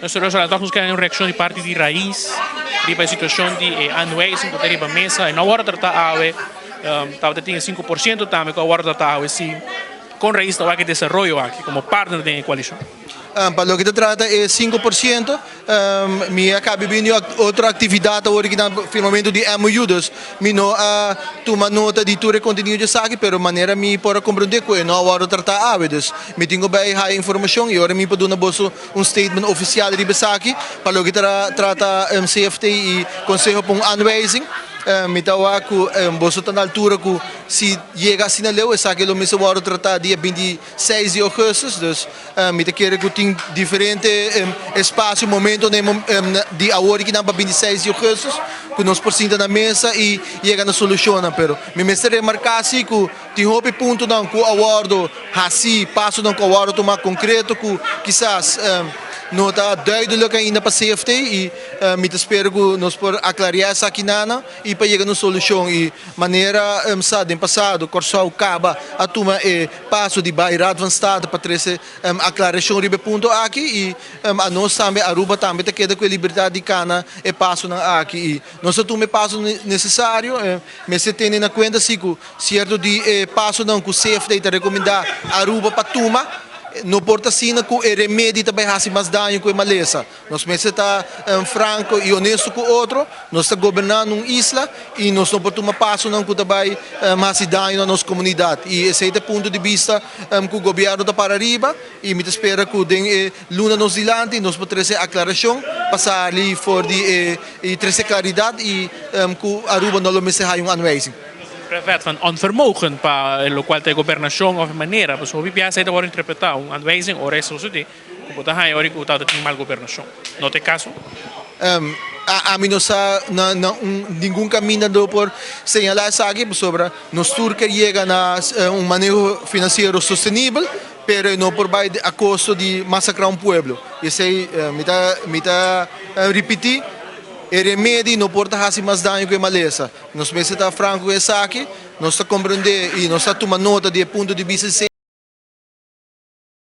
Nos toch nos kere un reaccion di parti di Raiz riba e situacion di e aanwijzing cu ta riba mesa e no a wordo trata awe, tabata tin e 5% tambe cu a wordo trata awe si con Raiz ta wak e desaroyo aki como partner den e coalicion. Pa loke ta trata e 5%, mi a kabi bini otro aktividat awor aki na firmamentu di MOU, dus mi no a tuma nota di tur e kontenido di esaki, pero manera mi por a komprendé ku e no a wòrdu tratá awe, dus mi tin ku bai haya informashon i ora mi por duna boso un statement ofisial riba esaki. Pa loke ta trata CFT i Konseho pa un Aanwijzing, mi ta wak ku boso ta na altura ku si yega asina leu esaki lo mester wòrdu tratá dia 26 di ougùstùs, dus Mi ta kere ku tin diferente espasio, momento di awor aki nan pa 26 di ougùstùs ku nos por sinta na mesa i yega na solushonnan. Pero mi mester remarká si ku tin hopi puntonan ku a wòrdu hasí, pasonan ku a wòrdu tumá konkreto ku kisas no ta duidelik ainda pa CFT i mi ta spera ku nos por aklariá esakinan i pa yega na un solushon. I manera sa den pasado Kòrsou kaba a tuma e paso di bai Raad van State pa trese aclaracion riba e punto aki y anos tambe Aruba tambe ta keda cu e libertad di cana e pasonan aki y nos ta tuma e paso necesario. Mester tene na cuenta si cu cierto di e pasonan cu CFT ta recomenda Aruba pa tuma no por ta asina cu e remedi ta bai haci mas daño cu e malesa. Nos mester ta franco y honesto cu otro. Nos ta goberna un isla y nos no por tuma pasonan cu ta bay haci daño na nos comunidad. Y esey ta e punto di bista cu gobierno ta para riba y mi ta spera cu den e luna nos dilanti nos por trece aclaracion pa sali for di e y trece claridad y cu Aruba no lo mester haya un aanwijzing. Wet van onvermogen pa locual ta e gobernacion of e manera, pasobra hopi biaha esey ta worde interpreta un aanwijzing ora e sosode. Ku bo ta haña ora ku bo tabata tin mal gobernashon? No ta e kaso? Ami no sa na ningun kaminda lo por señalá esaki pasobra nos tur ke yega na un maneho finansiero sostenibel, pero e no por bai a kosto di masakrá un pueblo. Esei mi ta mi ta ripití, e remedi no por ta hasi mas daño ku e malesa. Nos mester ta franko ku esaki, nos ta komprendé i nos ta tuma nota di e punto di bista di.